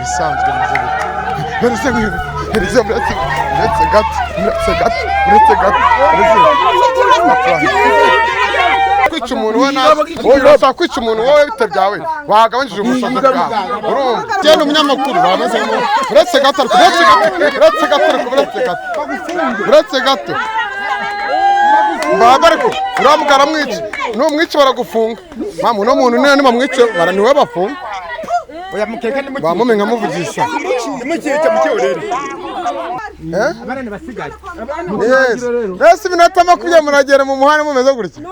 Ibisanzwe bimeze gute? Uretse uretse uretse uretse gato, uretse gato, uretse gato, uretse kwica umuntu we nawe, wowe urashaka kwica umuntu wowe bite byawe, wagabanyije ubushobozi bwawe. Urumva genda umunyamakuru bameze, uretse gato, ariko uretse gato, uretse gato, ariko uretse gato, uretse gato mbaga, ariko uriya aramwica, numwica baragufunga. Mama, uno muntu niba nimamwice bara niwe bafunga. Oya, mukeka ni bamume nkamuvugisha. Mukica mukiyorere. Eh? Abana basigaye. Yes. Mbese iminota 20 muragera mu muhanda mumeze gutya?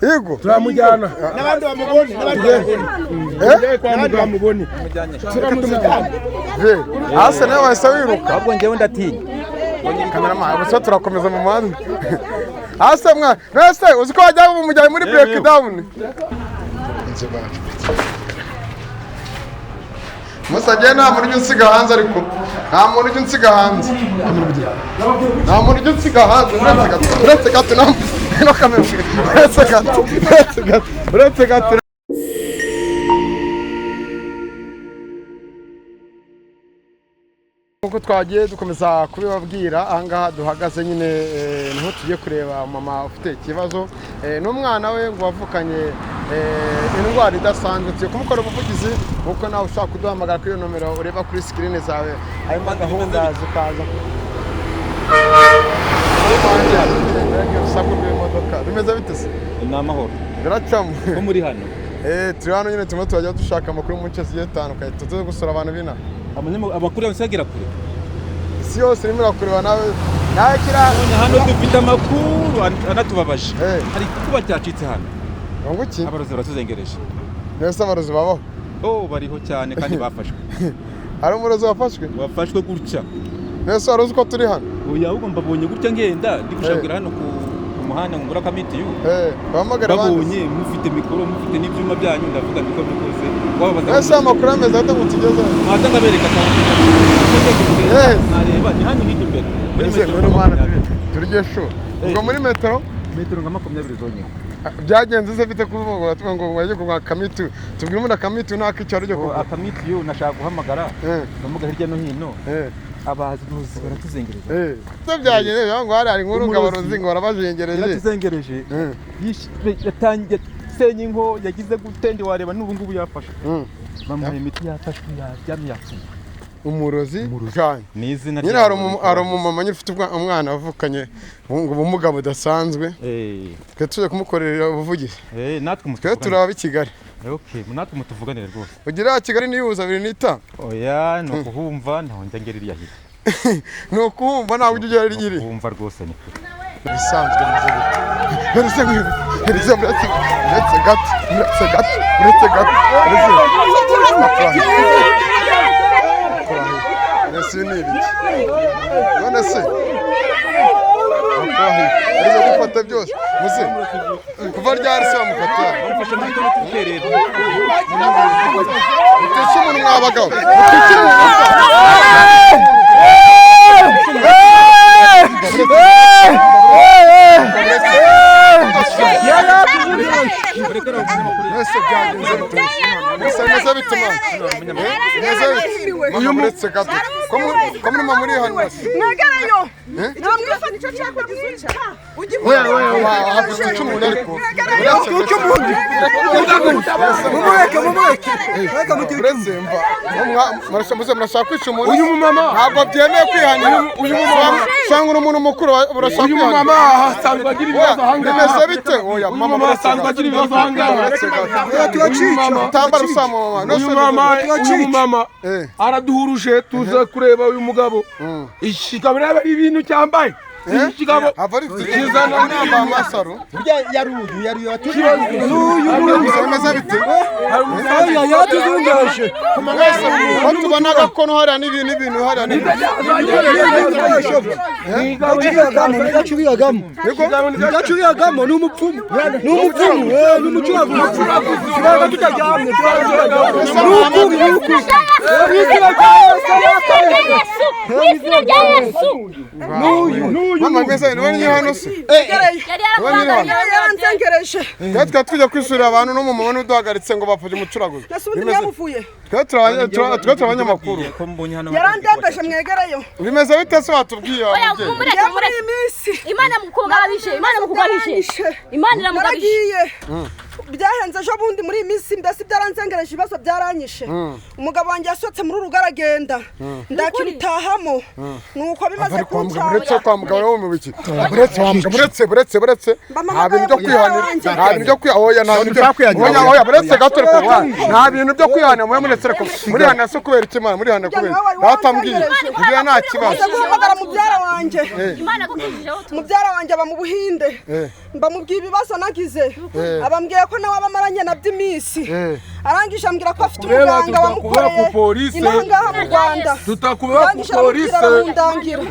Yego. Turamujyana. N'abandi bamubone, n'abandi bamubone. Eh? N'abandi bamubone. Turamujyana. Ve. Hasi nawe wahise wiruka. Ahubwo njyewe ndatinya. Cameraman, ubu turakomeza mu muhanda. Hasi mwa, nese uzi ko wajya mumujyanye muri breakdown. Musa, nta muntu ujya unsiga hanze, ariko nta muntu ujya unsiga hanze. Nta muntu ujya unsiga hanze, uretse gato, uretse gato, no kamera, uretse gato, uretse gato, uretse gato. Nk'uko twagiye dukomeza kubibabwira, ahangaha duhagaze nyine niho tugiye kureba mama ufite ikibazo n'umwana we ngo wavukanye indwara idasanzwe. Tugiye kumukora ubuvugizi, nk'uko nawe ushobora kuduhamagara kuri iyo nomero ureba kuri screen zawe, hanyuma gahunda zikaza. Urusaku rw'imodoka bimeze bite se? Ni amahoro. Biracamo. Ko muri hano? Turi hano nyine, turimo turajya dushaka amakuru mu nce zigiye zitandukanye, tuze gusura abantu b'inaha. Amakuru yawe agera kure. Isi yose irimo irakureba nawe, nawe kiriya. Hano dufite amakuru anatubabaje. Hari kuba cyacitse hano. Ngo iki? Abarozi baratuzengereje. Mbese abarozi babaho? Oh, bariho cyane kandi bafashwe. Hari umurozi wafashwe? Wafashwe gutya. Mbese wari uzi ko turi hano? Oya, ahubwo mbabonye gutya ngenda ndi gushakira hano ku muhanda ngo ngura akamitiyu. Bahamagara abandi. Babonye mufite mikoro, mufite n'ibyuma byanyu, ndavuga niko bikoze. Wababaza. Mbese amakuru ameze ate ngo tugezeho? Mwaza ngabereka cyane. Eh. Nareba ni hano hirya imbere. Muri Mbese metero muri mwana 20. turye shu. Ubwo muri metero Metero nka 20 zonyine. Byagenze se bite kuvuga ngo ngo waje kugwa kamitu? Tubwire umuntu akamitu nta kicyaro ryo kugwa. Akamitiyu nashaka guhamagara. Ndamuga hirya no hino. Abarozi baratuzengereje. Se byagenze ngo hari inkuru ngo abarozi ngo barabajengereje. Yaratuzengereje. Yatangiye senya ingo, yagize gute, ndi wareba n'ubu ngubu yafashwe. Bamuhaye imiti, yafashwe, yaryamye, yapfuye. Umurozi cyane. Ni izina Nyine hari umumama nyine ufite umwana wavukanye ngo ubumuga budasanzwe. Twe tuje kumukorera ubuvugizi. Natwe Twe turaba i Kigali. Okay, natwe mutuvuganire rwose. Ugira Kigali niyuza 25. Oya, ni ukuhumva ntaho njya ngera iriya hirya. Ni ukuhumva ntaho ujya ugera iriya. Ukuhumva rwose ni kure. Ibisanzwe bimeze gute? Uretse uretse uretse uretse gato, uretse gato, uretse gato, uretse. Nese ni ibiki? None se arizo gufata byose muze kuva ryari se bamufata? Bamufashe muri tono tukerera. Muteshe umuntu mwabagabo, muteshe umuntu. Mwese byagenze bite? Mwese bimeze bite mwana? Bimeze bite? Mama, muretse gato. Ko murimo muri hano se? Mwegereyo. Eh? Namwifata icyo cyapa gica. Havuze icyo umuntu ariko. Icyo umuntu. Mumureke, mumureke. Uretse mva. Muze murashaka kwica umuntu. Uyu mumama. Ntabwo byemewe kwihanira. Uyu mumama cyangwa uri umuntu mukuru urashaka Uyu kwihanira. mumama asanzwe agira ibibazo ahangaha. Bimeze bite? Oya, Uyu mama, mama muretse asanzwe gato. agira ibibazo ahangaha. Muretse gato. Uyu mama. Tambara usama mama. Uyu mama, uyu mama araduhuruje tuza kureba uyu mugabo. Iki kigabo reba ibintu cyambaye. Iki kigabo kizana n'amba masaro. Burya yaruyu yaruyu N'uyu bimeze bite? Oya, yatuzungeje. Ko tubona agakono hariya n'ibintu n'ibintu hariya n'ibintu. Ntacubiragamo, ni umupfumu, ni umupfumu, ni umucuraguzi. Turaga tutaryamye, ni ukuri, ni ukuri. Mu izina rya Mu izina rya Yesu. N'uyu. Mama, mbese niwe nyiri hano se? Niwe nyiri hano. Yaranzengereje. Twe twari tujya kwisurira abantu no mu mubona uduhagaritse ngo bapfuje umucuraguzi. Nasubundi mwamuvuye. Twe turi abanyamakuru. Yarandembeje mwegereyo. Bimeze bite se watubwiye wa Oya, mubyeyi? mumureke, Muri mumureke. iyi minsi Imana mukugabije, Imana mukugabije. Imana iramugabije. Naragiye, byahenze ejo bundi. Muri iyi minsi mbese byaranzengereje, ibibazo byaranyishe. Umugabo wanjye yasohotse muri urugo aragenda, ndakirutahamo, nuko bimaze Ari kwa muganga, uretse kuncanga. kwa muganga wo mu biki, uretse wa muganga, uretse nta bintu byo kwihanira, nta bintu byo kwiha, oya, nta bintu byo, oya, oya, buretse gato, ariko wa nta bintu byo kwihanira mwe, muretse, ariko murihana se kubera iki, mana, murihana kubera batambwiye mbwira, nta kibazo. Maze guhamagara mubyara wanjye. Imana yakukijije tu. Mubyara wanjye aba mu Buhinde. Mbamubwiye ibibazo nagize, abambwiye ko nawe abamaranye na by'iminsi. Arangije ambwira ko afite Kubera umuganga tutakubura wamukoreye ku polisi. inaha ngaha mu Rwanda. Tutakubura ku Arangije aramubwira, polisi. aramundangira.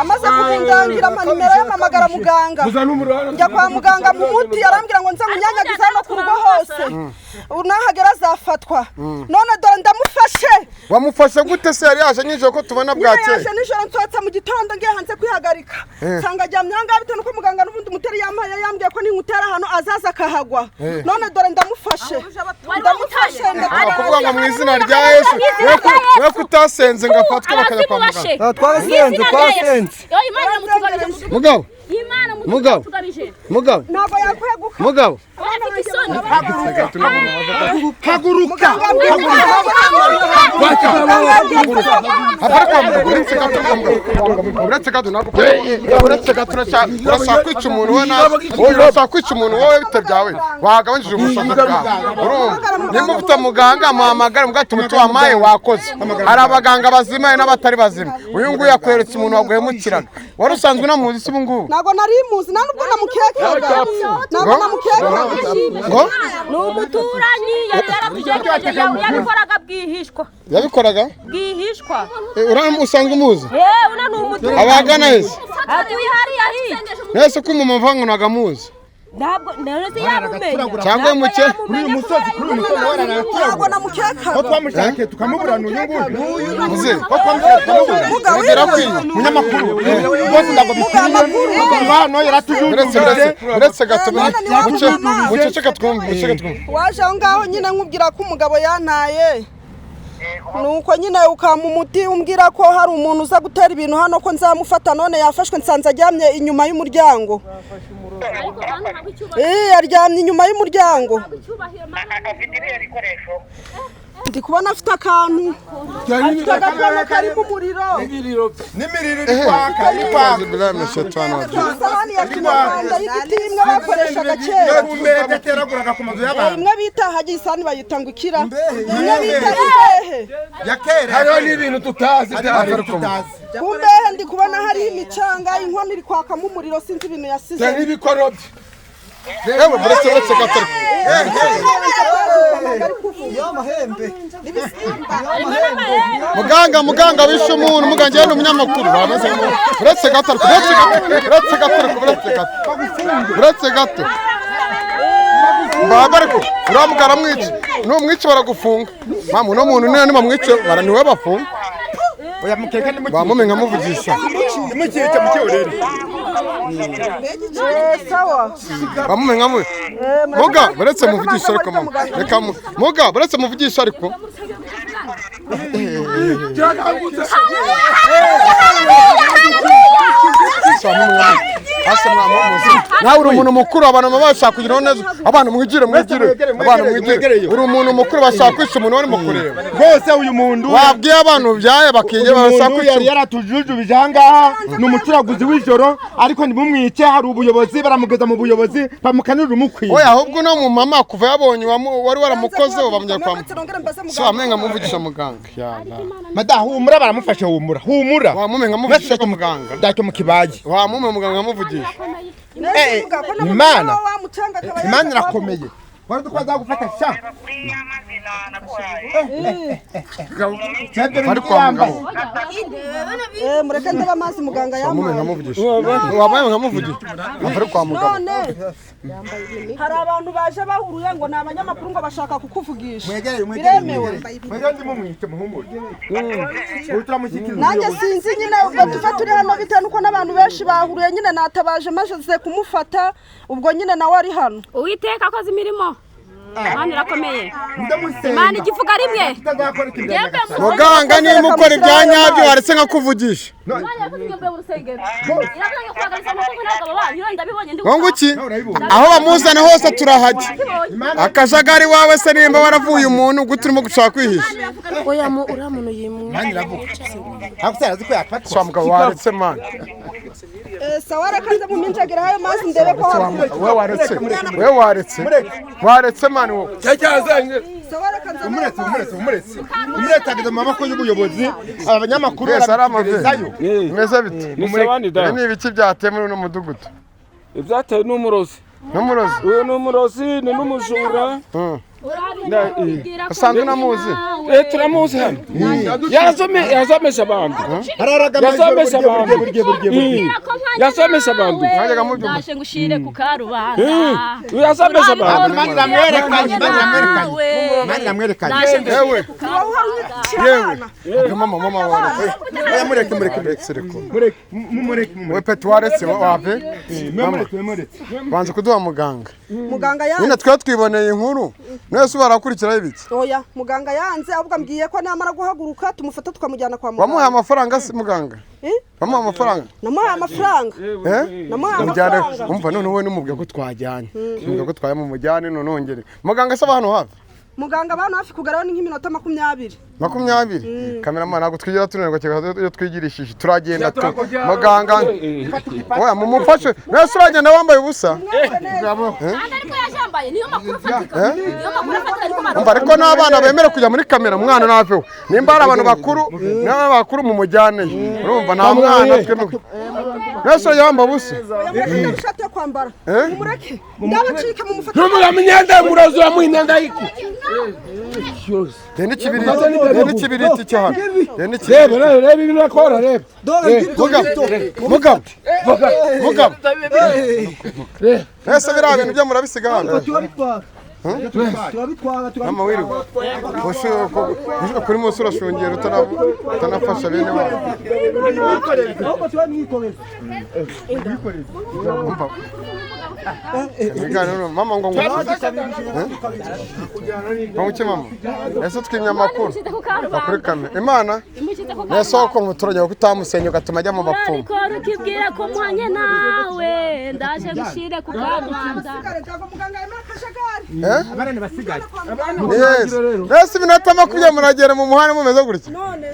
Amaze kumundangira, ampa nimero y'amamagara muganga. Muzane umuriro hano. Njya kwa muganga mu muti, arambwira ngo nze munyanyagize hano ku rugo hose, nahagera azafatwa. None dore ndamufashe. Wamufashe gute se? Yari yaje nijoro ko tubona Nyine bwakeye? Yaje nijoro, nsohotse mu gitondo ngiye hanze kwihagarika, nsanga aryamye ahangaha, bitewe nuko muganga n'ubundi umuteri yampaye yambwiye ko ninkutera ahantu azaza akahagwa. None dore ndamufashe, ndamufashe. Kuvuga ngo mu izina rya Yesu, we kutasenze ngo afatwe bakajya kwa muganga. Twarasenze, twarasenze. Imana iramutugabije. Mugabo. Imana Mugabo. mutugabije. Mugabo. Ntabwo yakweguka. Mugabo. Oya, afite isoni. Haguruka. Apara kwa muganga, uretse gato kwa muganga, uretse gato, ntabwo uretse gato, urashaka kwica umuntu wowe nawe, urashaka kwica umuntu wowe, bite byawe wagabanyije ubushobozi bwawe. Urumva nimba ufite muganga, muhamagare mugati umuti wamaye wakoze. Hari abaganga bazima n'abatari bazima. Uyu nguyu yakweretse umuntu waguhemukiraga, wari usanzwe unamuzi se ubu ngubu? Ntabwo nari muzi, nta nubwo namukekaga, ntabwo namukekaga. Ngo Ni umuturanyi, yari yaratugejeje, yabikoraga bwihishwa. Yabikoraga Bwihishwa. Usanzwe umuzi? Yewe, una ni umuturanyi. Abagana hese? Atuye hariya hirya. Nese ko umumama uvuga ngo ntabwo amuzi? Ntabwo none se yamumenya. Cyangwa muke Kuri uyu musozi, kuri uyu musozi wararaturagura. Ntabwo namukekaga. Twamushakiye tukamubura n'uyu nguyu. Muze. Ko twamushakiye tukamubura. Mugabo. Birakwiye. Munyamakuru rwose, ntabwo bikwiye, hano Uretse yaratujujubije. uretse gato. None ni wa mama. Muceceke twumve, muceceke twumve. Waje aho ngaho nyine nkubwira ko umugabo yantaye, nuko nyine ukampa umuti, umbwira ko hari umuntu uza gutera ibintu hano, ko nzamufata. None yafashwe, nsanze aryamye inyuma y'umuryango. Ariko bantu ntabwo icyubahiro. Aryamye inyuma y'umuryango. Ntabwo icyubahiro Mana. Ndi kubona afite akantu, afite agakono karimo umuriro. N'imiriro iri kwaka, iri kwaka. Isahani ya kinyarwanda y'igiti, imwe bakoreshaga kera. Kumbe yateraguraga ku mazu y'abantu. Imwe bita hagiye isahani bayita ngo ikira. Imbehe, Imwe bita imbehe. Ya kera. Hariho n'ibintu tutazi Hari byari. tutazi. Ku mbehe ndi kubona hariho imicanga, inkono iri kwakamo umuriro, sinzi ibintu yasize. N'ibikoro bye. Yewe, buretse gato. Muganga, muganga, wishe umuntu. Muganga, yari umunyamakuru bameze, uretse gato, ariko uretse gato, uretse gato, ariko uretse gato, uretse gato baba, ariko uriya mugabo aramwica, numwica baragufunga. Mama, uno muntu niba nimamwice bara niwe bafunga. Oya, mukeka ni bamumenye nkamuvugisha. Mukica mukiyorere. Sawa. Bamumenye nkamu muga, buretse muvugisha, ariko mama, reka muga, buretse muvugisha ariko. Kirakangutse. Hasi mwamuzi, nawe uri umuntu mukuru, abantu baba bashaka kugira neza. Abantu mwigire, mwigire, abantu mwigire. Uri umuntu mukuru, bashaka kwica umuntu barimo kureba. Rwose uyu muntu Wabwiye abantu ubyaye bakiye uyu bashaka muntu kwica. yari yaratujujubije aha ngaha, ni umucuraguzi w'ijoro, ariko ntibumwice, hari ubuyobozi, baramugeza mu buyobozi bamukanira umukwiye. Oya, ahubwo no mu mama kuva yabonye wari waramukoze bamujya kwa so wamenye nkamuvugisha muganga yala. Mada, humura, baramufashe, humura, humura. Wamumenye nkamuvugisha ko muganga. Ndacyo mu kibaye. Wamumenye muganga nkamuvugisha. Imana, Imana irakomeye, wari uzi ko bazagufata sha. Bari kwa mugabo. Mureke ndebe amazi muganga Wamumenye yampaye. nkamuvugisha, wabaye nkamuvugisha bari kwa mugabo. None hari abantu baje bahuruye ngo ni abanyamakuru, ngo bashaka kukuvugisha. Mwegere, mwegere. Biremewe? Mwegere, ndimumwice, muhumure, ubu turamushyikiriza Nanjye ubuyobozi. sinzi nyine, ubwo tuva turi hano bitewe nuko n'abantu benshi bahuruye nyine, natabaje maze kumufata, ubwo nyine nawe ari hano. Uwiteka akoze imirimo. Imana irakomeye. Imana igivuga rimwe. Muganga niba ukora ibya nyabyo waretse nkakuvugisha. Imana yavuze ngo mbe mu rusengero. Iravuga ngo kubagarisa amaboko n'abagabo banyu ndabibonye ndi Ngo iki? Aho bamuzana hose turahajya. Akajagari wawe se nimba waravuye umuntu gute urimo gushaka kwihisha? Oya mu uriya muntu yimwe. Swa mugabo waretse man. Sawa reka mu minjagira hayo mazi ndebe ko We waretse. We waretse. Waretse man wowe. Sawa reka nze Umuretse umuretse umuretse. Umuretse ageze mu maboko y'ubuyobozi abanyamakuru barabitegerezayo. Meze bite? Ni Ni ibiki byateye muri uno mudugudu? Ibyateye n'umurozi. N'umurozi? Uyu ni umurozi ni n'umujura. Usanzwe unamuzi? Turamuzi hano. Yazomesha abantu. Yazomesha abantu. Yazomesha abantu. Ndaje ngushire ku karubanda. Yazomesha abantu. Imana iramwerekanye, Imana iramwerekanye. Imana iramwerekanye. Yewe. Yewe. Mama mama waretse. Oya mureke mureke mureke. Mumureke We peti waretse wave. Mumureke mumureke. Banza kuduha muganga. Muganga yanze. Nyine twe twiboneye inkuru. Mwese barakurikiraho ibiki? Oya muganga yanze ahubwo ambwiye ko namara guhaguruka tumufata tukamujyana kwa muganga. Wamuhaye amafaranga se muganga? Wamuhaye amafaranga? Namuhaye amafaranga. Namuhaye amafaranga. Umva none wowe numubwiye ko twajyanye. Numubwiye ko twaye mu mujyane none ongere. Muganga se hano hafi? Muganga bano hafi kugaraho ni nk'iminota 20. 20? Cameraman ntabwo twigira tunanirwa cyane iyo twigirishije turagenda tu. Muganga oya mumufashe. Mwese uragenda wambaye ubusa? Kandi ariko yajambaye niyo makuru afatika. Niyo makuru afatika ariko Umva ariko n'abana bemere kujya muri kamera umwana naveho. Nimba ari abantu bakuru n'abana bakuru mumujyane. Urumva nta mwana twemwe. Mwese yambaye ubusa. Mureke ishati yo kwambara. Mumureke. Ndabacike mumufate. Ntumura murozi wa muhinda iki. Deni kibiriti cyo hano. Deni kibiriti. Reba reba ibintu akora reba. Mugabo. Mugabo. Ese biriya bintu byo murabisiga hano. Turabitwara. Mama wirirwa. Kuri munsi urashungera utanafasha bene wabo. Mama ngo ngo mama. Ese twimye amakuru. Bakuri kamera. Imana. Ese ko umuturage ko utamusenye ugatuma ajya mu bapfumu. Ariko rukibwira ko mwanye nawe ndaje gushire ku karubanda. Abana basigaye. Yes. Ese iminota 20 muragera mu muhanda mumeze gutya. None.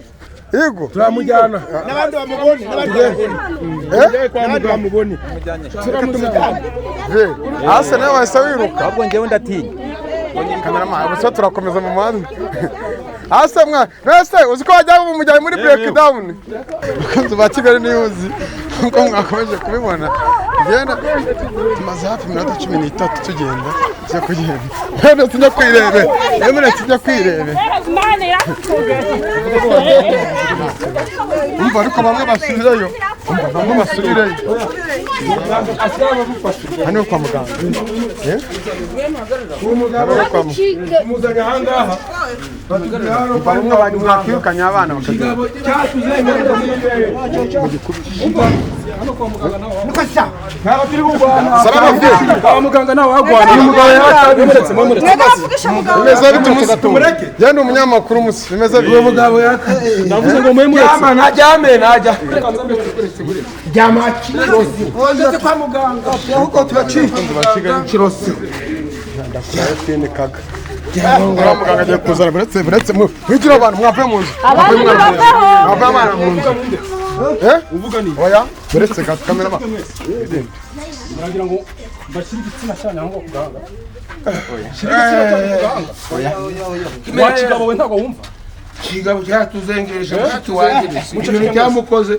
Yego. Turamujyana. N'abandi bamubone, n'abandi bamubone. N'abandi bamubone. Turamujyana. Ase nawe wahise wiruka. Ahubwo njyewe ndatinya. Cameraman, ubu turakomeza mu muhanda. Ase mwa, nese uzi ko wajya mumujyanye muri breakdown. Bakunzi ba Kigali News nkuko mwakomeje kubibona. Genda tumaze hafi iminota 13 tugenda. Tujya kugenda. Hano tujya kwirebe. Emre tujya kwirebe. Umva ariko bamwe basubireyo. Umva bamwe basubireyo. Hano kwa muganga. Muzanye ahangaha. Bamwe bari mwakirukanye abana bakagenda. Kwa muganga nawe wagwana. Uyu mugabo yatabimuretse mumuretse. Bimeze bite umusi? Genda umunyamakuru umusi. Bimeze bite? Uyu mugabo ndavuze ngo mwe muretse. Jama najyame najya. Jama kirosi. Wongeze kwa muganga. Ahubwo tubacike. Kirosi. Ndakuraye kaga. Uriya muganga agiye kuzana buretse buretse mwigira abantu mwavuye mu nzu. Mwavuye abana mu nzu. Uvuga ni oya buretse gato cameraman. Muragira ngo mbashyire igitsina cyanyu aho ku gahanga. Shyira igitsina cyanyu ku gahanga. Oya. Wa kigabo we ntabwo wumva. Kigabo cyatuzengereje cyatuwangirije. Ibintu cyamukoze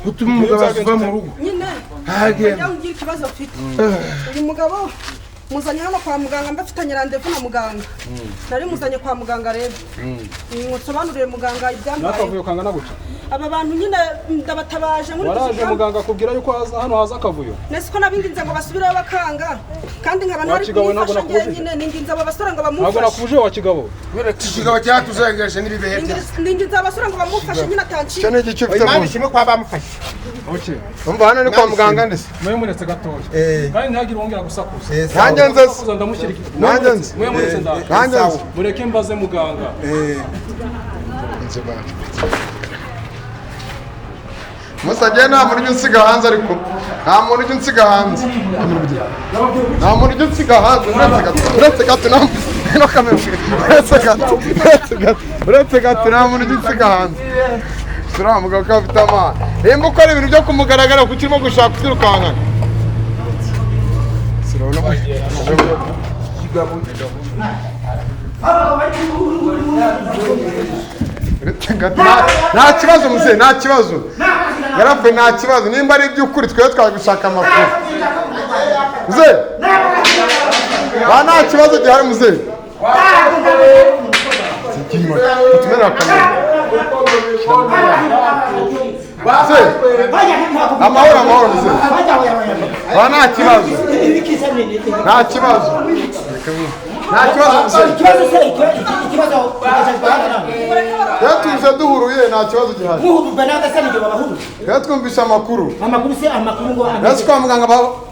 gutuma umugabo ava mu rugo. Nyine. Hagenda. Ngira ikibazo mfite. Uyu mugabo muzanye hano kwa muganga mbafitanye rendez-vous na muganga. Nari muzanye kwa muganga rero. Nsobanurire muganga ibyambaye. Nakavuyo kangana gutya. Aba bantu nyine ndabatabaje muri waraje muganga akubwira yuko hano haza akavuyo. Nese ko nabinginze ngo basubireyo bakanga kandi nkaba ntari kumufasha nyine ninginze abo basore ngo bamufashe. Ntabwo nakubuje wa kigabo. Ikigabo cyatuzengereje n'ibibehe bya. Ninginze abasore ngo bamufashe nyine atanciye. Cyo ni igice ufite Imana ishimwe kwa bamufashe. Okay. Umva hano ni kwa muganga ndese. Mwe muretse gatoya. Kandi ntagire wongera gusakuza. Nanjye nze. Ndamushyira. Nanjye nze. Mwe muretse ndaje. Nanjye nze. Mureke mbaze muganga. Musa nta muntu ujya unsiga hanze ariko nta muntu ujya unsiga hanze. Nta muntu ujya unsiga hanze uretse gato no kamera uretse gato nta muntu ujya unsiga hanze. Turamuga ko afite amana. Nimba ukora ibintu byo kumugaragara kuko urimo gushaka kwirukankana. Nta kibazo muze, nta kibazo. Yarapfuye nta kibazo. Nimba ari iby'ukuri twe twagushaka amakuru. Muze. Ba nta kibazo gihari muze. Tumera kamera. Muze. Amahoro amahoro muze. Ba nta kibazo. Nta kibazo. Nta kibazo muze. Ikibazo se ikibazo yatuje duhuruye nta kibazo gihari. Muhururwa n'agasani ibyo babahuru. Yatwumvisha amakuru. Amakuru se amakuru ngo Nasi kwa muganga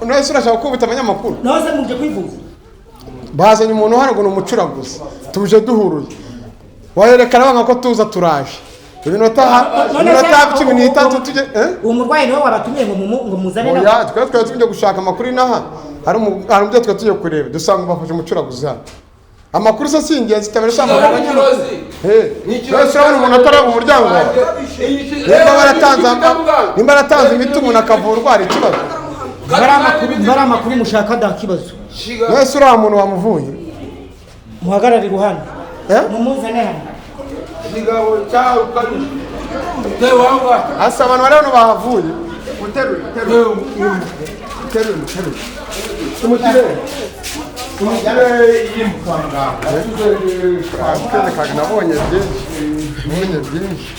nasi urashaka kubita abanyamakuru. Nose muje kwivuza. Bazanye umuntu hano ngo numucuraguze. Tuje duhuruye. Wayerekana banga ko tuza turaje. Iminota 13 tuje Uwo murwayi niwe wabatumye ngo ngo muzane nawe. Oya twe twe tujye gushaka amakuru inaha. Hari umubyo twe tujye kureba dusanga bafashe umucuraguzi hano. Amakuru se si ingenzi cyane cyane Nese umuntu atari mu muryango. Nimba baratanze imiti umuntu akavurwa ari ikibazo. Bari amakuru mushaka da kibazo. Nese uriya muntu wamuvuye. Muhagarare iruhande. Mumuzane hano. Asa abantu bari hano bahavuye. Uteruye. Nabonye byinshi.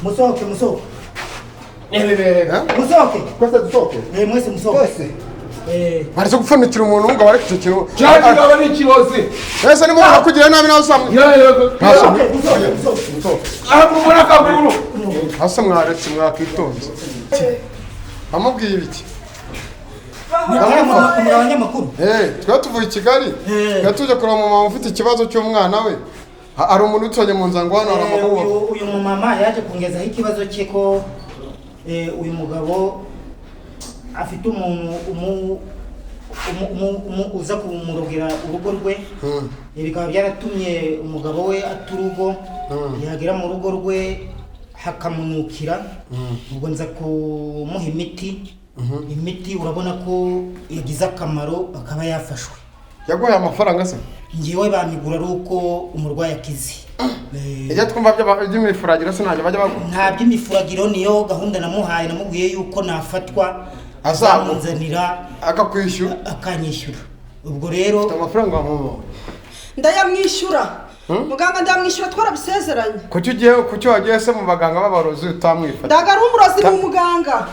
Musohoke. Musohoke. Kwese dusohoke? Mwese musohoke. Baretse gupfundikira umuntu ngo bareke icyo kintu. Cyangwa ni ikirozi. Ese ni umuntu akugira nabi nawe usamwe. Musohoke. Aha mubona akaguru. Hasa mwaretse mwakitonze. Amubwiye ibiki? Abanyamakuru. Twe tuvuye i Kigali. Twe tuje kureba mama ufite ikibazo cy'umwana we. Hari umuntu utonye mu nzango hano aramakuru. Uyu mumama yaje kungezaho ikibazo cye ko uyu mugabo afite umuntu uza kumurogera urugo rwe. Bikaba byaratumye umugabo we aturugo yagera mu rugo rwe hakamunukira. Ubwo nza kumuha imiti. Imiti urabona ko yagize akamaro akaba yafashwe. Yaguhaye amafaranga se? Ngiwe bamigura ari uko umurwayi akize. Ijya twumva by'imifuragiro se ntabyo bajya bagura? Nta by'imifuragiro niyo gahunda namuhaye, namubwiye yuko nafatwa azamunzanira akakwishyura akanyishyura. Ubwo rero ufite amafaranga wamuha? Ndayamwishyura. Muganga ndamwishyura twarabisezeranye. Kuki ugiye kuki wagiye se mu baganga b'abarozi utamwifata? Ndagara umurozi ni umuganga.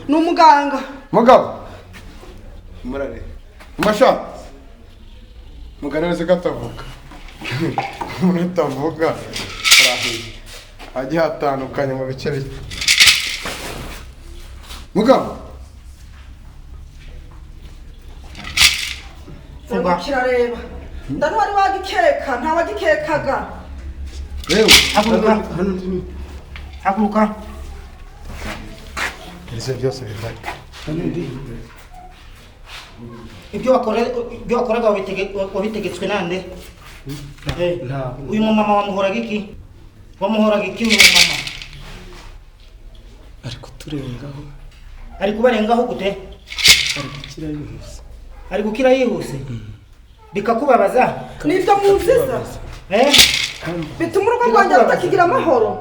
Ni umuganga. Mugabo. Murare. Masha. Mugana nzi katavuga. Umuntu utavuga arahiye. Agiye hatandukanye mu bice bike. Mugabo. Vuga. Kirareba. Ndani wari wagikeka nta wagikekaga. Yewe haguruka. Haguruka. Ese byose bivaye. Ibyo wakoraga wabitegetswe nande? Uyu mumama wamuhoraga iki? Wamuhoraga iki uyu mumama? Ari kuturengaho. Ari kubarengaho gute? Ari gukira yihuse. Ari gukira yihuse? Bikakubabaza? Nibyo munziza. Bituma urugo rwanjye rutakigira amahoro.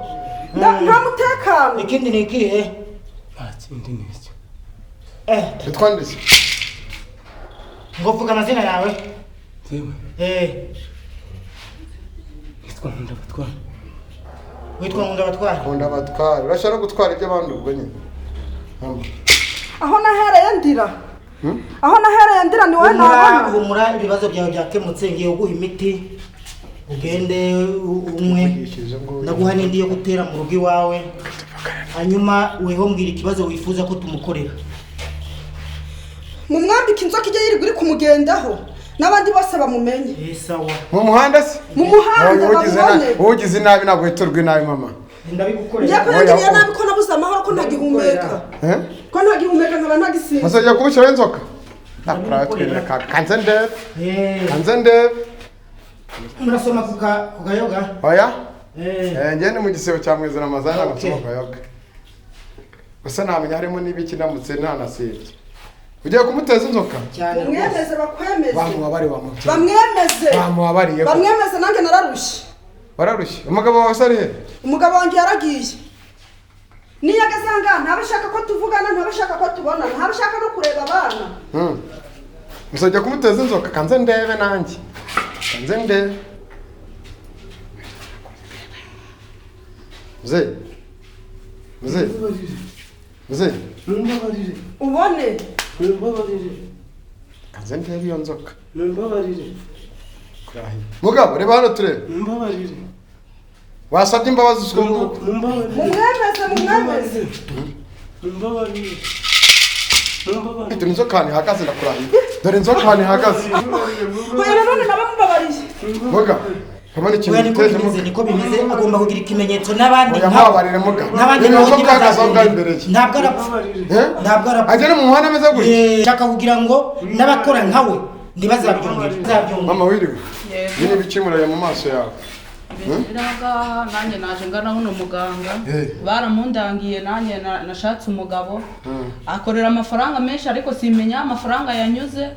Nta mutekano. Ikindi ni ikihe? Nta kindi ni icyo. Witwa nde se? Ngo vuga amazina yawe. Yewe. Nitwa Nkundabatware. Witwa Nkundabatware? Nkundabatware. Urashaka gutwara iby'abandi ubwo nyine. Aho nahereye ndira. Aho nahereye ndira ni wowe nabona. Humura ibibazo byawe byakemutse ngiye guha imiti. Ugende umwe ndaguha n'indi yo gutera mu rugo iwawe. Hanyuma weho mbwira ikibazo wifuza ko tumukorera. Mumwambike inzoka ijye yirirwa iri kumugendaho n'abandi bose bamumenye. Sawa. Mu muhanda se? Mu muhanda bamubone. Ugize nabi ntabwo yiturwa inabi mama. Ndabigukorera. Njye ko yangiriye nabi ko nabuze amahoro ko ntagihumeka. Ko ntagihumeka nkaba ntagisinzira. Muzajya kubushyiraho inzoka? Nakora kanze ndebe. Kanze ndebe. Murasoma ku kayoga? Oya. Njye ni mu gisebo cya Mwezi Ramazani ntabwo nsoma ku kayoga. Gusa namenya harimo n'ibiki ndamutse ntanasibye. Ugiye kumuteza inzoka? Bamwemeze bakwemeze. Bamwemeze. Bamubabariye. Bamwemeze nanjye nararushye. Wararushye? Umugabo wawe se ari he? Umugabo wanjye yaragiye. Niyo ageze aha ngaha ntabashaka ko tuvugana, ntabashaka ko tubonana, ntabashaka no kureba abana. Muzajya kumuteza inzoka kanze ndebe nanjye. Kanze ndebe. Mzee. Mzee. Mzee. Ubone. Kanze ndebe iyo nzoka. Mugabo reba hano turebe. Wasabye imbabazi uswo nguko. Mumwemeze mumwemeze. Dore inzoka ahantu ihagaze ndakurahiye. Dore inzoka ahantu ihagaze. Oya nanone nabamubabariye. Muga. Kabone ikintu giteje muga. Niko bimeze agomba kugira ikimenyetso n'abandi nkababarire muga. N'abandi inzoka ihagaze aho ngaho imbere ye. Ntabwo arapfa. Ntabwo arapfa. Agere mu muhanda ameze gutya. Nshaka kugira ngo n'abakora nkawe ntibazabyongere. Mama wiriwe. Nyine ibicimuraye mu maso yawe. Ngaha nanjye naje ngana huno muganga baramundangiye nanjye nashatse umugabo akorera amafaranga menshi ariko simenya amafaranga yanyuze.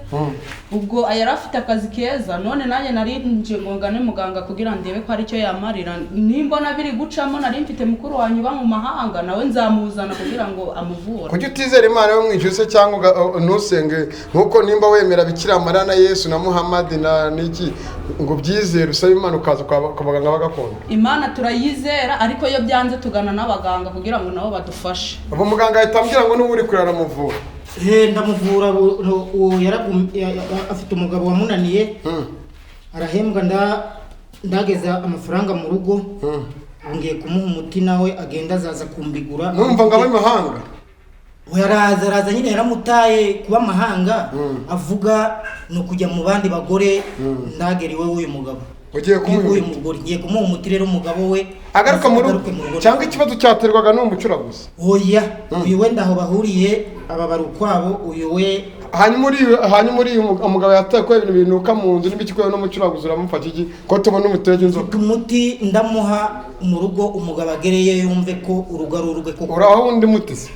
Ubwo yari afite akazi keza none nanjye nari nje ngo ngane muganga kugira ndebe ko aricyo yamarira. Nimbona biri gucamo nari mfite mukuru wanyu ba mu mahanga nawe nzamuzana kugira ngo amuvure. Kuki utizera Imana yo mwijuru se cyangwa ntusenge nkuko nimba wemera Bikira Mariya na Yesu na Muhammad na niki ngo byizere usabe Imana ukaza kwa baganga bagakondo? Imana turayizera ariko iyo byanze tugana n'abaganga kugira ngo nabo badufashe. Ubu muganga ahita ambwira ngo n'ubu uri kurara muvura. Ndamuvura uwo afite umugabo wamunaniye arahembwa ndageza amafaranga mu rugo. Ngiye kumuha umuti nawe agenda azaza kumbigura. Numva ngo abanyamahanga araza nyine yaramutaye kuba amahanga avuga ni ukujya mu bandi bagore ndagera iwe w'uyu mugabo. Ugiye kumuha uyu mugore ngiye kumuha umuti rero umugabo we agaruka mu rugo cyangwa ikibazo cyaterwaga n'uwo mucuraguzi? Oya uyu we ndaho bahuriye aba bari ukwabo uyu we. Hanyuma uri umugabo yataye ko ibintu binuka mu nzu n'ibiki ko n'umucuraguzi uramufata iki ko tubona umuteje inzoka? Umuti ndamuha mu rugo umugabo agereye yumve ko urugo ari urwe koko. Uraho undi muti se?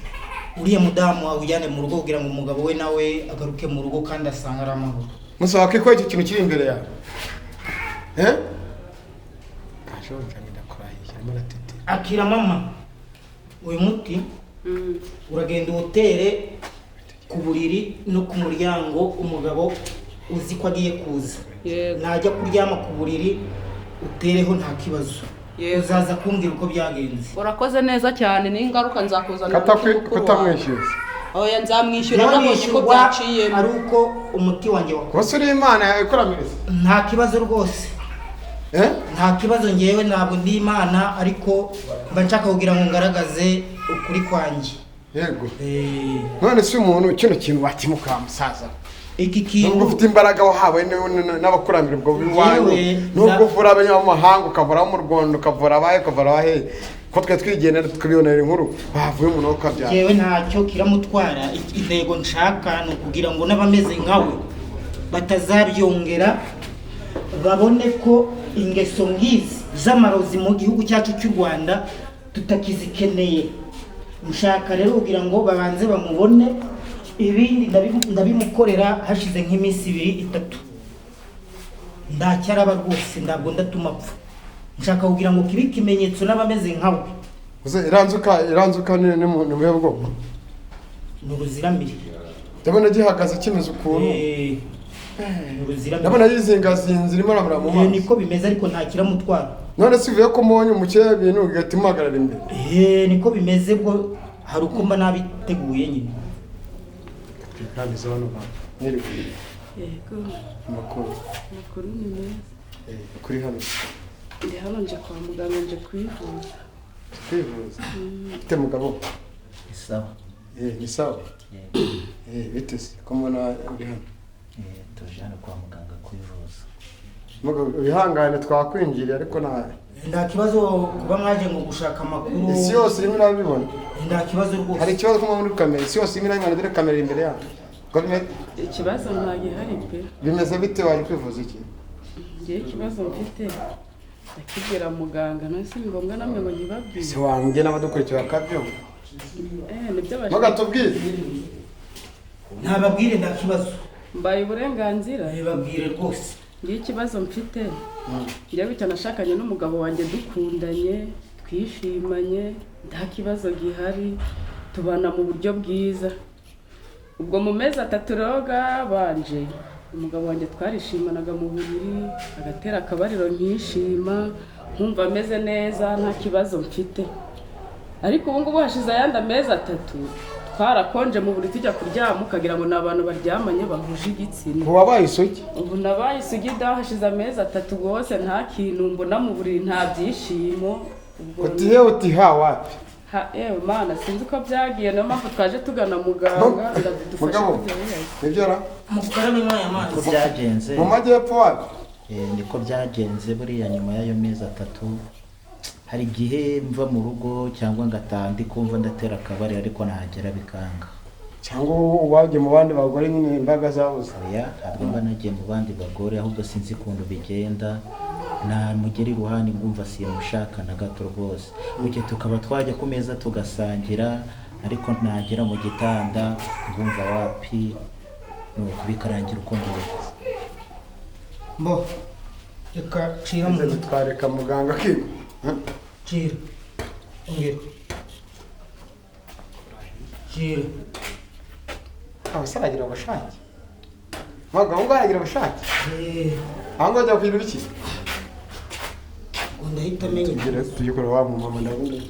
Uriya mudamu awujyane mu rugo kugira ngo umugabo we nawe agaruke mu rugo kandi asanga ari amahoro. Musaba ko iki kintu kiri imbere yawe. Akira mama uyu muti uragenda uwutere ku buriri no ku muryango umugabo uzi ko agiye kuza. Najya kuryama ku buriri utereho nta kibazo. Uzaza kumbwira uko byagenze. Urakoze neza cyane n'ingaruka nzakuzana kutamwishyuza. Oya nzamwishyura nabonye ko byaciyemo. Ari uko umuti wanjye wakora. Bose uri Imana yakoramireze. Nta kibazo rwose. Nta kibazo ngewe ntabwo ndi Imana ariko mba nshaka kugira ngo ngaragaze ukuri kwanjye. Yego. None si umuntu kino kintu wakimuka musaza. Iki kintu nubwo ufite imbaraga wahawe n'abakurambere ubwo biwanyu nubwo uvura abanyamahanga ukavura mu Rwanda ukavura abahe ukavura abahe ko twe twigendera tukibonera inkuru bavuye umuntu wo kabyara. Yewe ntacyo kiramutwara. Intego nshaka ni ukugira ngo n'abameze nkawe batazabyongera babone ko ingeso ngizi z'amarozi mu gihugu cyacu cy'u Rwanda tutakizikeneye. Nshaka rero kugira ngo babanze bamubone ibindi ndabimukorera hashize nk'iminsi 2 3. Ndacyaraba rwose ntabwo ndatuma apfa. Nshaka kugira ngo kibe ikimenyetso n'abameze nkawe. Uze iranzuka ni mu buhe bwoko? Ni uruziramire. Ndabona gihagaze kimeze ukuntu. Uruziramire. Ndabona yizingazinze irimo aramura mu maso. Niko bimeze ariko nta kiramutwara. None si uvuye ko mbonye umukire ibintu bigatuma uhagarara imbere. Niko bimeze bwo hari uko mba nabiteguye nyine. Yego. Amakuru. Amakuru ni meza. Kuri hano Ndi hano nje kwa muganga, nje kwivuza. Kwivuza? Ufite mugabo? Ni sawa. Ni sawa. Bite se ko mbona uri hano? Tuje hano kwa muganga kwivuza. Mugabo, wihangane twakwinjiriye ariko nta kibazo kuba mwaje ngo gushaka amakuru. Isi yose irimo irabibona. Nta kibazo rwose. Hari ikibazo ko muri kamera, isi yose irimo irabibona, dore kamera iri imbere yacu. Ikibazo nta gihari pe. Bimeze bite, waje kwivuza iki? Ngewe ikibazo mfite ndakibwira muganga, none si ngombwa namwe ngo nkibabwire. Ese wanjye n'abadukurikira bakabyumva? Nibyo bashaka. Muga tubwire. Ntababwire, nta kibazo. Mbaye uburenganzira. Babwire rwose. Ngewe ikibazo mfite, ngewe icyo nashakanye n'umugabo wanjye dukundanye, twishimanye, nta kibazo gihari, tubana mu buryo bwiza. Ubwo mu mezi 3 rero banje umugabo wanjye twarishimanaga mu buriri, agatera akabariro nkishima, nkumva ameze neza, nta kibazo mfite. Ariko ubu ngubu hashize ayandi amezi 3 twarakonje mu buriri, tujya kuryama ukagira ngo ni abantu baryamanye bahuje igitsina. Ubu wabaye isugi? Ubu nabaye isugi da, hashize amezi 3 rwose nta kintu mbona mu buriri, nta byishimo. Utihe utiha wapi? Ha, ewe mana, sinzi uko byagiye, niyo mpamvu twaje tugana muganga ndadufasha. Nibyo ra? Mukarabe mwa amazi. Niko byagenze. Mu majyepfo wapi? Niko byagenze buriya nyuma y'ayo mezi 3 hari igihe mva mu rugo cyangwa ngataha ndi kumva ndatera akabari ariko nahagera bikanga. Cyangwa wagiye mu bandi bagore nyine imbaga zabuze? Oya, ntabwo mba nagiye mu bandi bagore, ahubwo sinzi ukuntu bigenda. Namugera iruhande ngumva simushaka na gato rwose. Buke tukaba twajya ku meza tugasangira, ariko nagera mu gitanda ngumva wapi, nuko bikarangira uko nguko. Mbo reka cira mu twareka muganga kigo. Cira. Ongera. Cira. Abasore agira ubushake. Mugabo ngo aragira ubushake. Aho ngo ajya kugira ibiki? Ndahita menya. Tugere tujye wa mama ndabona.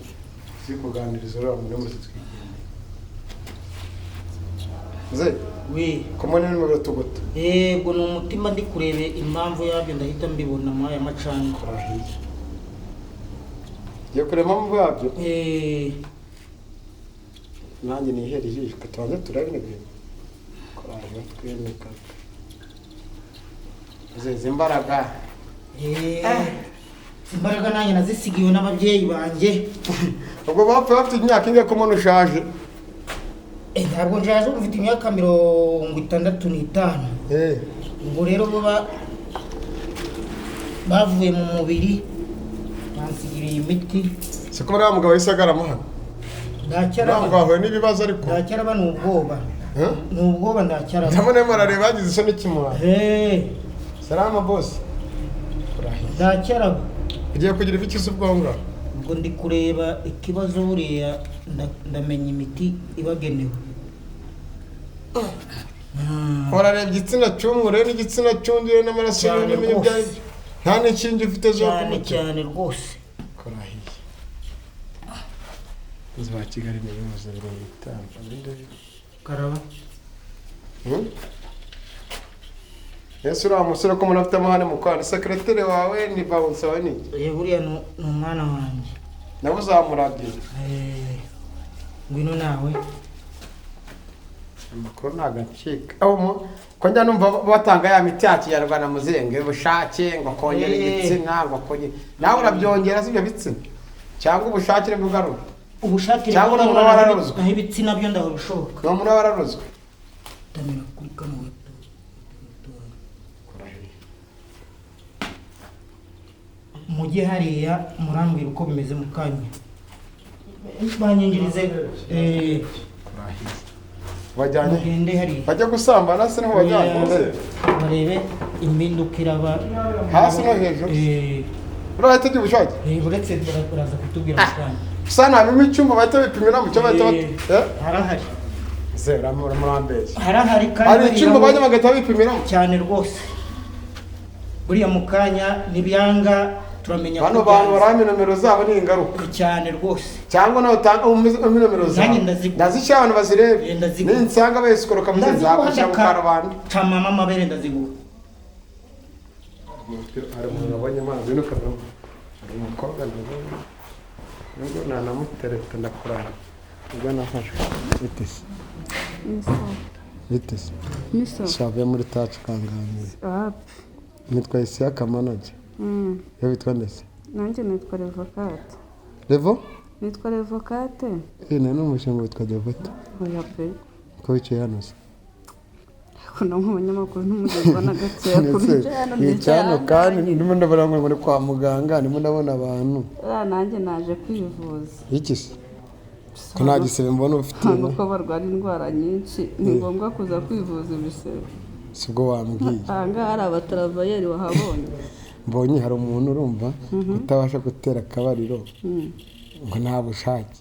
Si kuganiriza uriya muntu muzi twigende. Mzee. Oui. Komone ni mugatuguta. Yego ni umutima ndi kurebe impamvu yabyo ndahita mbibona mu aya macana. Yo kureba impamvu yabyo? Nanjye nihere ijisho tubanze turabe ibintu. Koraje twemeka. Mzee imbaraga. Imbaraga nanjye nazisigiwe n'ababyeyi banjye. Ubwo bapfa bafite imyaka ingahe ko umuntu ushaje? Ntabwo nshaje, mfite imyaka 65. Ubwo rero bo bavuye mu mubiri bansigiriye imiti. Siko bariya mugabo yisagarama hano? Ndacyaraba. Ntabwo bahuye n'ibibazo ariko. Ndacyaraba ni ubwoba. Ni ubwoba ndacyaraba. Ndabona marareba bagize isoni kimura. Salama boss. Ndacyaraba. Ugiye kugira ibiki se ubwongo? Ubwo ndi kureba ikibazo buriya ndamenya imiti ibagenewe. Urarebye igitsina cy'umwe n'igitsina cy'undi n'amaraso n'ibindi byayo. Nta n'ikindi ufite zo cyane cyane rwose. Korahiye. Inzu ya Kigali ni 50. Karaba. Yesu uriya musore ko umuntu afite amahane mu kwana, sekreteri wawe ni bouncer wawe ni iki? Buriya ni umwana wanjye. Nawe uzamurabye. Ngwino nawe. Amakuru ntabwo acika. Ko njya numva batanga ya miti ya kinyarwanda muzenge ubushake ngo kongera igitsina ngo kongera, nawe urabyongera si ibyo bitsina cyangwa ubushake nibwo ugarura? Ubushake cyangwa umuntu aba wararozwe? Naho ibitsina byo ndaho bishoboka. Ni umuntu aba wararozwe. Ndamira kuri kano. Mujye hariya murambwira uko bimeze mu kanya. Banyingirize bajyanye bajya gusambana se niho bajyanye barebe impinduka iraba hasi no hejuru. Urahita ugira ubushake? Uretse baraza kutubwira mu kanya. Gusa ntabimo icyumba bahita bipimira mu cyo bahita harahari. Zera murambeshya. Harahari kandi hari icyumba bajya bagahita bipimiramo cyane rwose. Buriya mu kanya nibyanga turamenya bano bantu barame nomero zabo ni ingaruka cyane rwose. Cyangwa nawe utanga nomero zabo ndazishyira abantu bazirebe ninsanga bayisikoroka muze nzagushyira mu karubanda. Ca mama amabere ndaziguha. Hari umuntu wabonye amazi n'ukanwa, hari umukobwa nabonye nubwo nanamutereta ndakurara ubwo nafashwe. Bite se? Bite se? Shavuye muri taci ukanganira. Nitwa Isiyaka manager. Iyo witwa ndetse? Nanjye nitwa Revocate. Revo? Nitwa Revocate. Eh, nari numvise ngo witwa Devota. Oya pe. Ko wicaye hano se? Ariko no nk'umunyamakuru ntumugezwa na gakeya ku Ndetse bicaye hano. nicaye hano kandi ndimo ndabona ngo muri kwa muganga, ndimo ndabona abantu. Nanjye naje kwivuza. Iki se? Ko nta gisebe mbona ufite? Ntabwo ko barwara indwara nyinshi, ni ngombwa kuza kwivuza ibisebe. Si ubwo wambwiye. Aha ngaha hari abataravayeri wahabonye? Mbonye hari umuntu urumva utabasha gutera akabariro ngo nta bushake.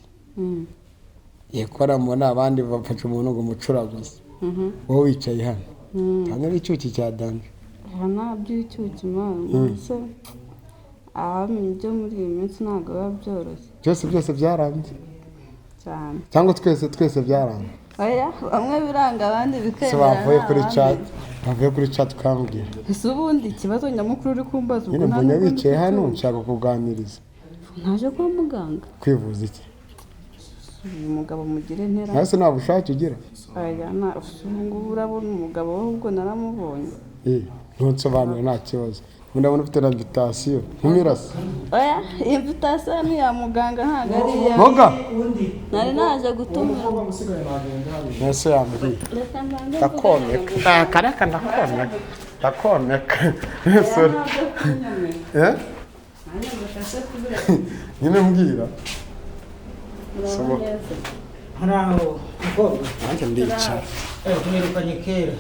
Yego baramubona abandi bafashe umuntu ngo umucuraguze. Wowe wicaye hano. Ntabwo ari icyuki cya danje. Aha nta by'icyuki mwana. Se ahamenya ibyo muri iyi minsi ntabwo biba byoroshye. Byose byose byaranze. Cyane. Cyangwa twese twese byaranze. Oya, bamwe biranga abandi bikemera. Se bavuye kuri chat, bavuye kuri chat ukambwira. Ese ubundi ikibazo nyamukuru uri kumbaza ubwo Nyine nta mbonye nubwo ndi wicaye hano kucyumva. nshaka kuganiriza. Naje kwa muganga. Kwivuza iki? Uyu mugabo mugire ntera. Nawe se nta bushake ugira? Oya, nta ubu ngubu urabona umugabo we ubwo naramubonye. Eh, ntunsobanure nta kibazo. Ubu ndabona ufite na invitation. Ntumirase. Oya, invitation ni iya muganga ntabwo ari iya. Moga. Nari naje gutumira. Nese yambwiye. Reka mbanze Ndakomeka. Kareka ndakomeka. Ndakomeka. Sorry. Eh? Nyine mbwira. Sobo. Haraho mukobwa. Nanjye ndicara. Tumerukanye kera.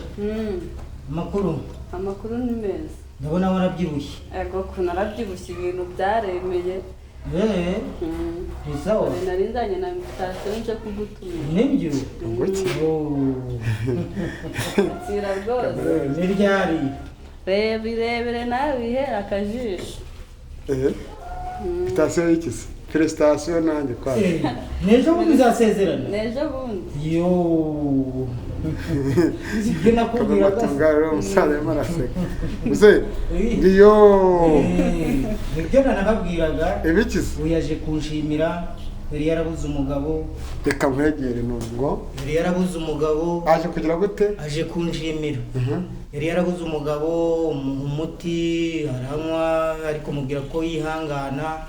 Amakuru? Amakuru ni meza. Ndabona warabyibushye. Ego ko narabyibushye, ibintu byaremeye. Ni sawa. Nari nzanye na invitation nje kugutumira. Nibyo? Nguki? Akira rwose. Ni ryari? Reba irebere nawe wihera akajisho. Eh? Invitation y'iki se? Felicitation nanjye kwa. N'ejo bundi uzasezerana? N'ejo bundi. Yo. Ibyo nakubwiraga. Rero umusaza arimo araseka. Muze, ngiyo. Ibyo nanababwiraga. Ibiki se? Uyu yaje kunshimira, yari yarabuze umugabo. Reka nkwegere nubwo. Yari yarabuze umugabo. Aje kugira gute? Aje kunshimira. Yari yarabuze umugabo, umuha umuti aranywa, ariko mubwira ko yihangana.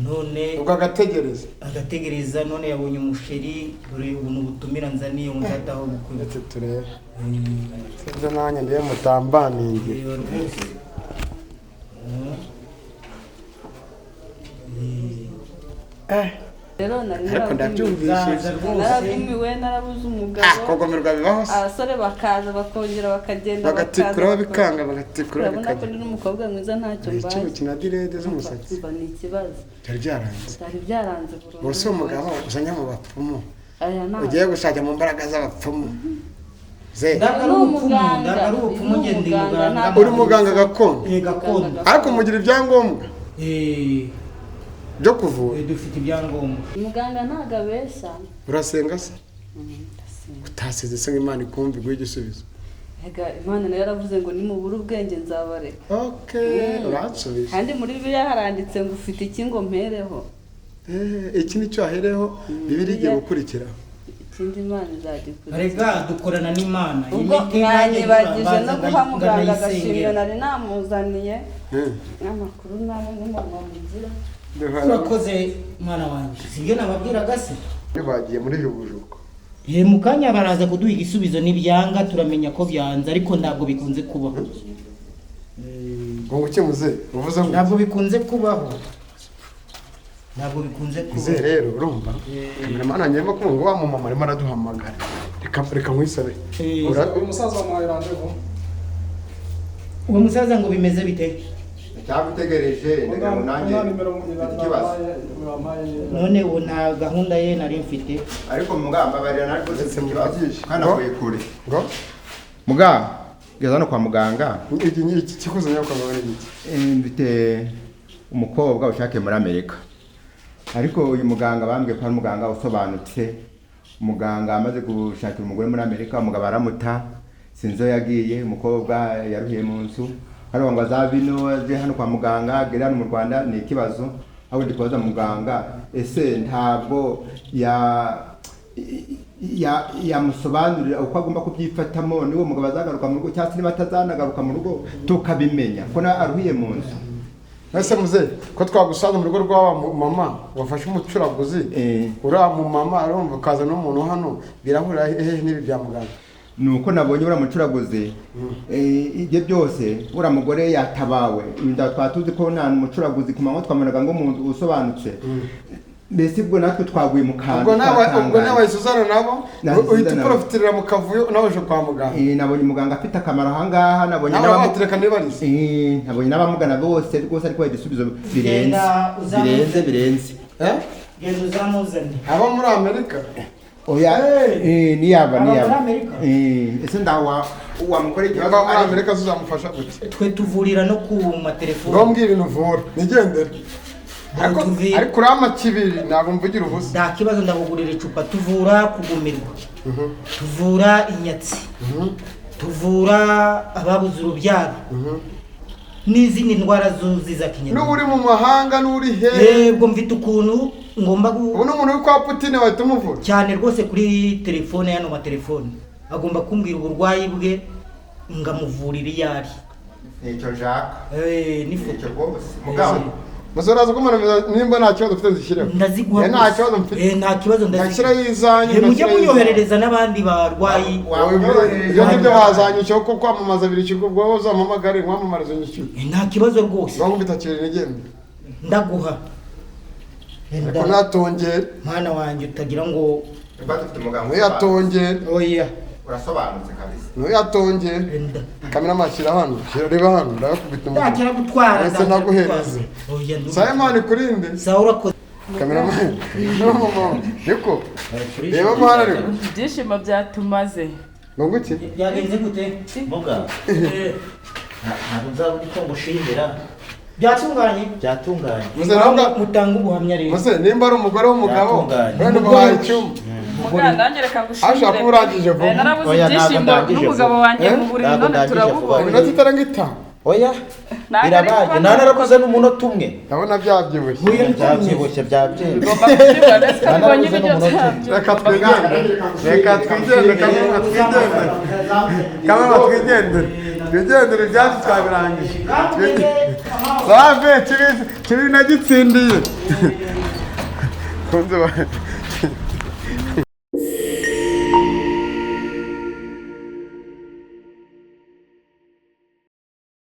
None ubwo agategereza. Agategereza, none yabonye umusheri, dore ubuntu butumira nzaniye ngo nzataho ubukwe. Ndetse turebe. Sibyo nanjye ndiye mutambaninge. Reba rwose. Rero nari Ariko ndabyumvishije. Narabwimiwe, narabuze umugabo. Kugomerwa bibaho se? Abasore bakaza bakongera bakagenda Bagatikura bakaza, bikanga, bagatikura Urabona ko bikajya. ndi n'umukobwa mwiza ntacyo mbaye. Icyuki na direde z'umusatsi. Umva ni ikibazo. Byari byaranze. Byari byaranze burundu. Ubu si umugabo uzanye mu bapfumu. Aya nta. Ugiye gushaka mu mbaraga z'abapfumu. Ze. Ntabwo ari ubupfumu, ntabwo ari ubupfumu, njye ndi muganga. Uri muganga gakondo. Gakondo. Ariko mugira ibyangombwa. Byo kuvura. Dufite ibyangombwa. Muganga ntabwo abeshya. Urasenga se? Utasize se ngo Imana ikumve iguhe igisubizo. Ega Imana nayo yaravuze ngo nimubura ubwenge nzabareka. Okay, uransubije. Kandi muri Bibiliya haranditse ngo ufite iki ngo mpereho. Iki nicyo ahereho, Bibiliya igiye gukurikira. Ikindi Imana izagikurikiza. Rega dukorana n'Imana. Ubwo Imiti nanjye mwanyibagije no mbanza guha muganga nkanayisengera. agashimwe nari namuzaniye. N'amakuru nawe n'umuntu wamugira. Urakoze mwana wanjye. Sibyo nababwiraga se? Bagiye muri jugujugu. Mu kanya baraza kuduha igisubizo, nibyanga turamenya ko byanze, ariko ntabwo bikunze kubaho. Ngo ukemuze uvuze ngo ntabwo bikunze kubaho. Ntabwo bikunze kubaho. Muze rero urumva kameramani anyemo ko ngo wa mumama arimo araduhamagara. Reka nkwisabe. Uyu musaza wamuhaye randevu. Uwo musaza ngo bimeze bite? Cyagutegereje ndagira ngo nanjye mfite ikibazo. None ubu nta gahunda ye nari mfite. Ariko mugamba barira nari rwose mfite ikibazo. Kandi avuye kure. Ngo Muga geza no kwa muganga. Iki kikuzanye kwa muganga ni iki? Mfite umukobwa ushake muri Amerika. Ariko uyu muganga bambwiye ko ari umuganga usobanutse. Umuganga amaze gushakira umugore muri Amerika, umugabo aramuta. Sinzi aho yagiye, umukobwa yaruhiye mu nzu. Hano ngo azabino aje hano kwa muganga agere hano mu Rwanda ni ikibazo. Aho ndi kubaza muganga, ese ntabwo ya yamusobanurira uko agomba kubyifatamo niwo mugabo azagaruka mu rugo cyangwa se niba atazanagaruka mu rugo tukabimenya ko na aruhiye mu nzu. Ese muze ko twagusanze mu rugo rw'aba mama wafashe umucuraguzi uriya mu mama arumva ukaza n'umuntu hano birahurira hehe n'ibi bya muganga? Nuko nabonye uriya mucuraguzi ibyo byose uriya mugore yatabawe, inda twatuzi ko nta mucuraguzi ku manywa twabonaga ngo umuntu usobanutse, mbese ubwo natwe twaguye mu kantu. Ubwo nawe Suzana nabo uhita uprofitirira mu kavuyo nawe uje kwa muganga. Nabonye muganga afite akamaro ahangaha, nabonye nabonye n'abamugana bose rwose, ariko igisubizo birenze birenze birenze. Genda uzamuzane abo muri Amerika. Oya niyaba ese ndawa wamukora ikibazo muri Amerika tuzamufasha gute? Twe tuvurira no ku matelefone. Ngombwa ibintu uvura nigendere. Ariko urama kibiri ntabwo mvugira ubusa. Nta kibazo, ndakugurira icupa. Tuvura kugumirwa, tuvura inyatsi, tuvura ababuze urubyaro n'izindi ndwara zuzi za kinyarwanda. N'uri mu mahanga n'uri hehe? Yego, mfite ukuntu ngomba ubu n'umuntu uri kwa Putin bahita umuvura cyane rwose kuri telefone. Hano matelefone agomba kumbwira uburwayi bwe ngamuvurira iyo ari. Nicyo Jacques. N'ifoto rwose mugabo. Muzoraza kumana nimba nta kibazo mfite nzishyireho. Ndaziguha. Nta kibazo mfite. Nta kibazo ndazishyiraho izanyu. Mujye munyoherereza n'abandi barwayi. Ibyo ngibyo bazanyishyura kuko kwamamaza biri ikigo, ubwo wowe uzampamagare nkwamamarize unyishyure. Nta kibazo rwose. Ngaho mbitakire nigende. Ndaguha. Ariko natongere. Mwana wanjye utagira ngo ntuyatongere. Oya. Urasobanutse kabisa. Ntuyatongere. Kamera mashyira hano, reba hano, ndakubita umuntu. Ndakira gutwara. Ese naguhereze. Simon kurinde. Sawa urakoze. Kamera man. No mama. Niko. Reba mwana ariko. Ibyishimo byatumaze. Ngo iki? Byagenze gute? Muga. Ntabwo nzabona icyo ngushimira. Byatunganye. Byatunganye. Muze nabwo mutanga ubuhamya rero. Muze nimba ari umugore w'umugabo, wenda umuhaye icyuma. Muganga reka ngushimire. Ashaka kuba urangije vuba. Narabuze ibyishimo n'umugabo wanjye mu buriri none turabubonye. Iminota itarenga 5. Oya. Birabaye. Narabuze n'umunota umwe. Ndabona byabyibushye. Byabyibushye byabyibushye. Reka twigendere. Reka twigendere kamwe twigendere. Kamwe twigendere. Twigendere ibyacu twabirangije. Save kibi nagitsindiye. Kunze